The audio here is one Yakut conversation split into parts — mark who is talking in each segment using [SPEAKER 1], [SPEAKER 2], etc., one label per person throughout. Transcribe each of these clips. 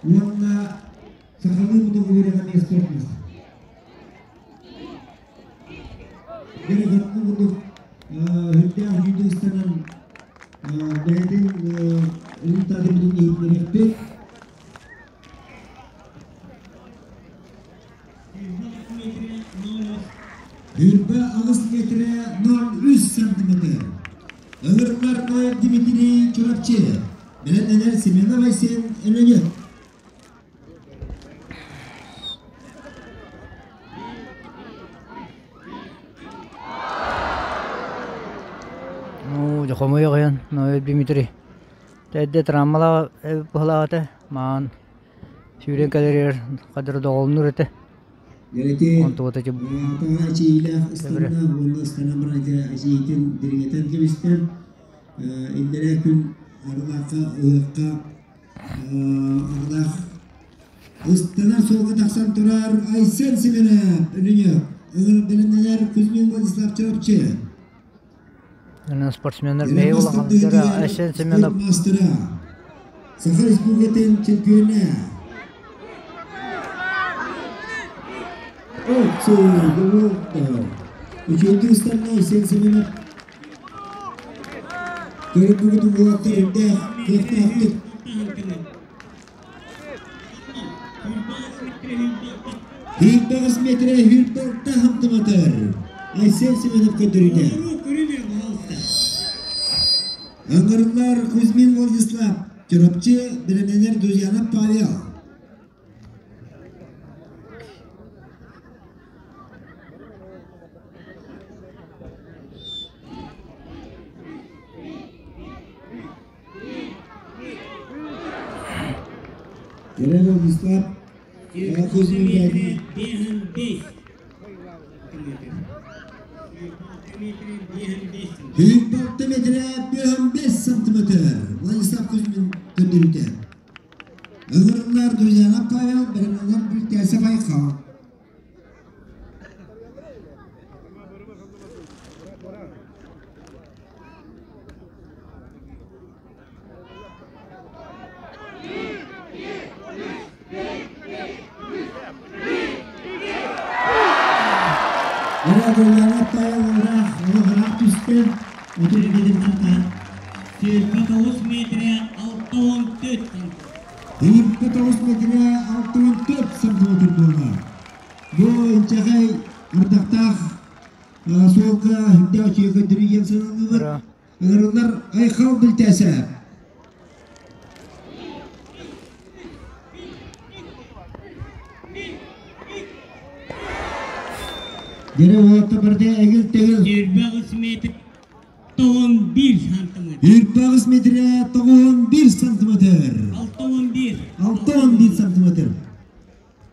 [SPEAKER 1] Уонна сахалыы мутугуурун эмиэ спорт мастера. Дьэ, курдук үрдээх үүтү ыстанан бэйэтин результатын иһитиннэриэхпит. Үрбэ аҕыс метрэ 0,3 сантиметр. Ыҥырыллар Ноев Дмитрий Чурапчы. Бэлэмнэнэр Семенов Айсен Өлөҥө.
[SPEAKER 2] Оо, дьэ хомойуох иһин Ноев Дмитрий Эрдэ травмалаах быһылаах этэ, маҥан сүүрэн кэлэригэр хадары доҕолоннуур этэ.
[SPEAKER 1] Ити
[SPEAKER 2] Онтубута ити
[SPEAKER 1] таҥа эчийиилээх
[SPEAKER 2] Тэбэрэ.
[SPEAKER 1] ыстанна уонна ыстанан баран ити эчийиитин дириҥэтэн кэбистэ. Иллэрээ күн Арылаахха ыһыахха Арылаах ыстанар суолга тахсан турар Айсен Семенов Өлүнүк ыҥырдырыннар Кузьмин Владислав Чурапчы.
[SPEAKER 2] Спортсменнар бэйэ улаханнара Айсен Семенов
[SPEAKER 1] мастера Саха Республикатын чемпиона Үчүгэйдик ыстанна Айсен Семенов Көрүппүгүт уолаттар үрдээх, кыахтаахтык. Сүүрбэҕис метрэ сүүрбэ алта сантиметр. Айсен Семенов көрдөрүүтэ. Ыҥырыллар Кузьмин Владислав, Чурапчы, бэлэмнэнэр Друзьянов Павел. Кэлэн Владислав Кузьмин Сүүрбэ метрэ 55 сантиметр. Владислав Кузьмин көрдөрүүтэ. Ыҥырыллар Друзьянов Павел, бэлэмнэнэр Бүлтээсэп Айхал. Друзьянов Павел ыраах, ыраах түстэ, 37 хантан.
[SPEAKER 3] 29 метрэ 64
[SPEAKER 1] 29 метрэ 64 сантиметр буолла. Бу инчэҕэй ардахтаах суолга үрдээх үчүгэй көрдөрүү диэн сыаналыыбыт. Ыҥырыллар Айхал Бүлтээсэ. Дьэрэ уолатта барда эгил-тэгил.
[SPEAKER 3] 28 метр 91 сантиметр.
[SPEAKER 1] 28 метрэ 91 сантиметр.
[SPEAKER 3] 61.
[SPEAKER 1] 61 сантиметр.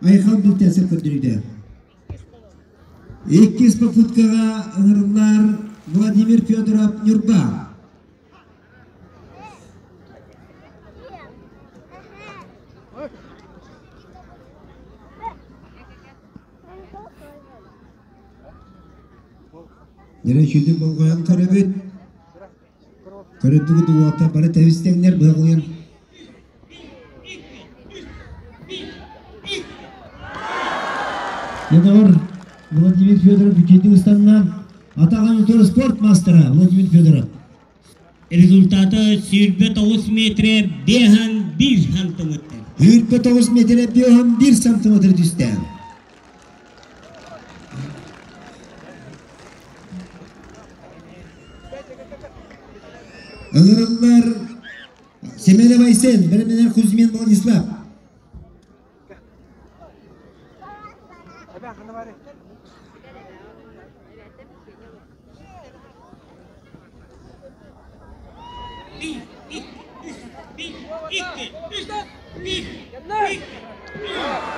[SPEAKER 1] Айхал Бүлтээсэ көрдөрүүтэ. Иккис попыткаҕа ыҥырыллар Владимир Федоров Ньурба. Дьэрэ үчүгэй болҕойон көрөбүт. Көрөттүгүт уолаттар бары тэбис-тэҥнэр быһаҕылыйан. Ядовар Владимир Федоров үчүгэйдик ыстанна. Атаҕын утары спорт мастера Владимир Федоров.
[SPEAKER 3] Результата 29 метрэ 5,1 сантиметр.
[SPEAKER 1] 29 метрэ 5,1 сантиметр түстэ. Ыҥырыллар Семенов Айсен, бэлэмнэнэр Кузьмин Владислав.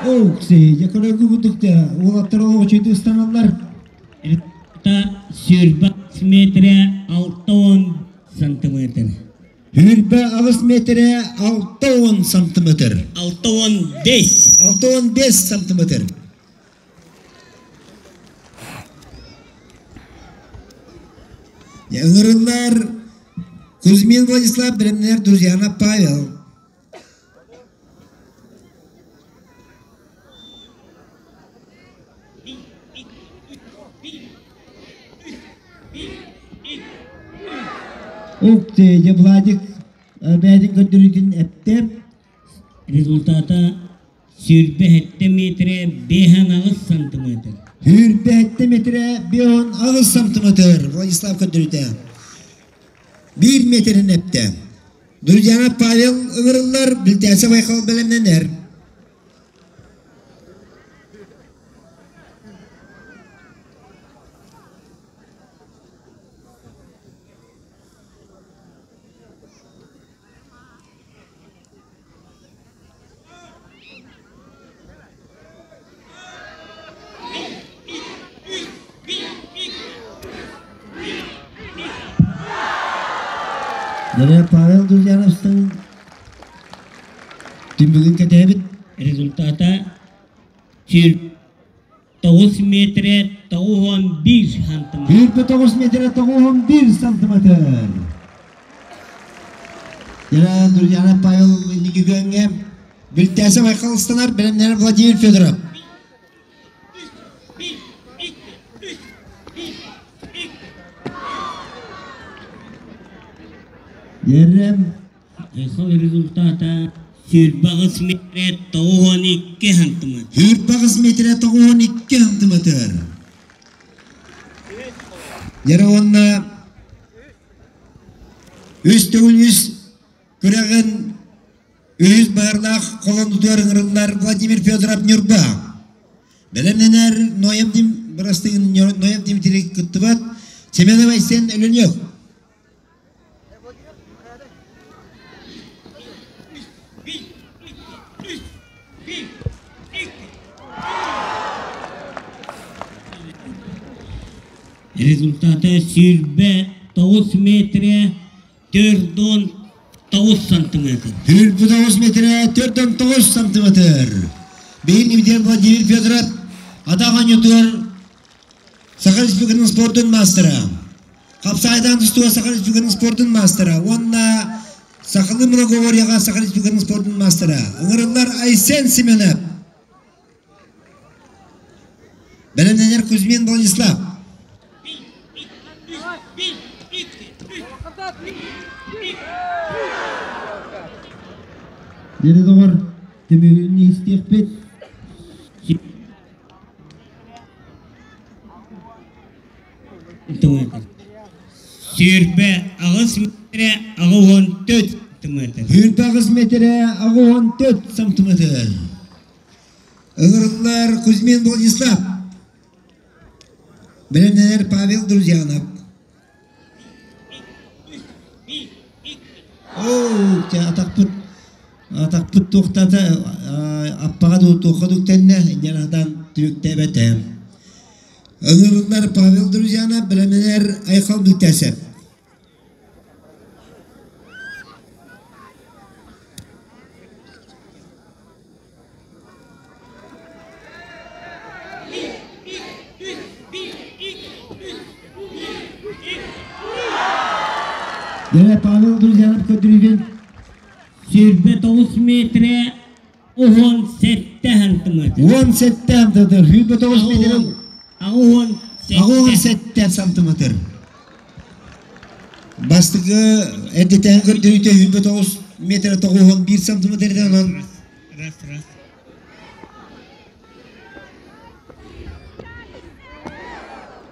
[SPEAKER 1] Оукси, якорогу будукта, уолаттар олох үчүгэй ыстаналлар.
[SPEAKER 3] Сүүрбэ метрэ 60 сантиметр.
[SPEAKER 1] 28 метрэ 60 сантиметр.
[SPEAKER 3] 65.
[SPEAKER 1] 65 сантиметр. Ыҥырыллар Кузьмин Владислав, бэлэмнэнэр Друзьяна Павел. Ух ты, дьэ Владик бэйэтин көрдөрүүтүн эптэ.
[SPEAKER 3] Результата 27 метрэ 58 сантиметр.
[SPEAKER 1] 27 метрэ 58 сантиметр Владислав көрдөрүүтэ. Биир метрин эптэ. Друзьяна Павел ыҥырыллар, Билтээсэ Байкал бэлэмнэнэр. Дьэ, Павел Друзьяновтан түмүгүн кэтэһэбит.
[SPEAKER 3] Результата 9 метрэ 91 сантиметр.
[SPEAKER 1] 9 метрэ 91 сантиметр. Дьэ, Друзьяна Павел инники күөҥҥэ Бүлтээсэ Байкал ыстанар бэлэмнэнэр Владимир Федоров. Дьэррэм
[SPEAKER 3] Айхал результата 28 метрэ 92 сантиметр.
[SPEAKER 1] 28 метрэ 92 сантиметр. Дьэрэ уонна үс төгүл үс күрэҕин үһүс баһырлаах холонутугар ыҥырыллар Владимир Федоров Ньурба. Бэлэмнэнэр Ноев Дим бырастыгын Ноев Дмитрий кыттыбат Семенов Айсен Өлөнүөх.
[SPEAKER 3] Результата 29 метрэ 49 сантиметр.
[SPEAKER 1] 49 метрэ 49 сантиметр. Биһин Ивден Владимир Федоров атах оонньуутугар Саха Республикатын спордун маастара, хапсаайдаан тустууга Саха Республикатын спордун маастара уонна сахалыы многоборьеҕа Саха Республикатын спордун маастара ыҥырыллар Айсен Семенов. Бэлэмнэнэр Кузьмин Владислав. Дьэ доҕор, түмүгүн истиэхпит.
[SPEAKER 3] Сүүрбэ аҕыс миэтэрэ аҕыс уон төрт сантиметр.
[SPEAKER 1] Сүүрбэ аҕыс миэтэрэ аҕыс уон төрт сантиметр. Ыҥырыллар Кузьмин Владислав. Бэлэмнэнэр Павел Друзьянов. Оо, атахпыт атахпыт туохтата аппаҕа дуу туохха дуктэннэ инньэн атан түмүктээбэтэ. Ыҥырыллар Павел Друзьянов бэлэмнэнэр Айхал Бүктээсэп. Дьэ, Павел Друзьянов көрдөрүүтүн
[SPEAKER 3] 29 метрэ 17 сантиметр.
[SPEAKER 1] 17 сантиметр, 29 метр
[SPEAKER 3] 87
[SPEAKER 1] сантиметр. Бастакы эрдэтээҥи көрдөрүүтэ 29 метр 91 сантиметрдан онон
[SPEAKER 3] Раз, раз.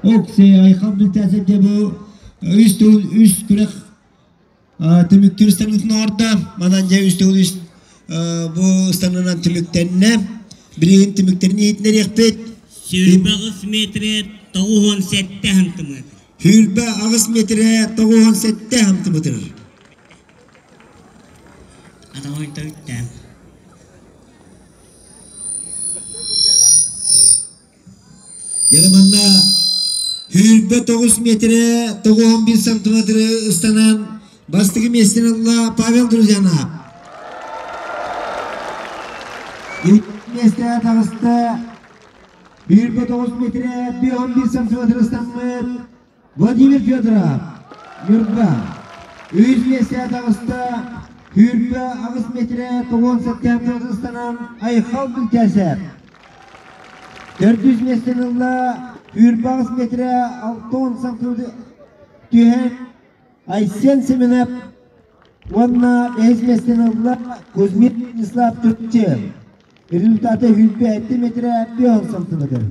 [SPEAKER 1] Окси Айхал Бүлтээсэпке бу үс төгүл үс күрэх түмүктүүр ыстаныытын оҥордо. Манан дьэ үс төгүл үс бу ыстаныынан түмүктэннэ. Билигин түмүктэрин иһитиннэриэхпит.
[SPEAKER 3] Сүүрбэ аҕыс метрэ 97 сантиметр.
[SPEAKER 1] Сүүрбэ аҕыс метрэ 97 сантиметр. Дьэ манна сүүрбэ тоҕус метрэ 91 сантиметры ыстанан бастакы миэстэни ылла Павел Друзьянов. Икки миэстэҕэ таҕыста 1,9 метрэ 11 сантиметр ыстаммыт Владимир Федоров, Ньурба. Үһүс миэстэҕэ таҕыста сүүрбэ аҕыс метрэ тоҕуон сэттэ ыстанан Айхал Бүлтээсэп. Төрдүс миэстэни ылла. Сүүрбэ метрэ 60 сантиметр түһэн Айсен Семенов уонна бэһис миэстэни ылла Кузьмин Станислав Чурапчы. Результаты 105 метрэ 5 сантиметр.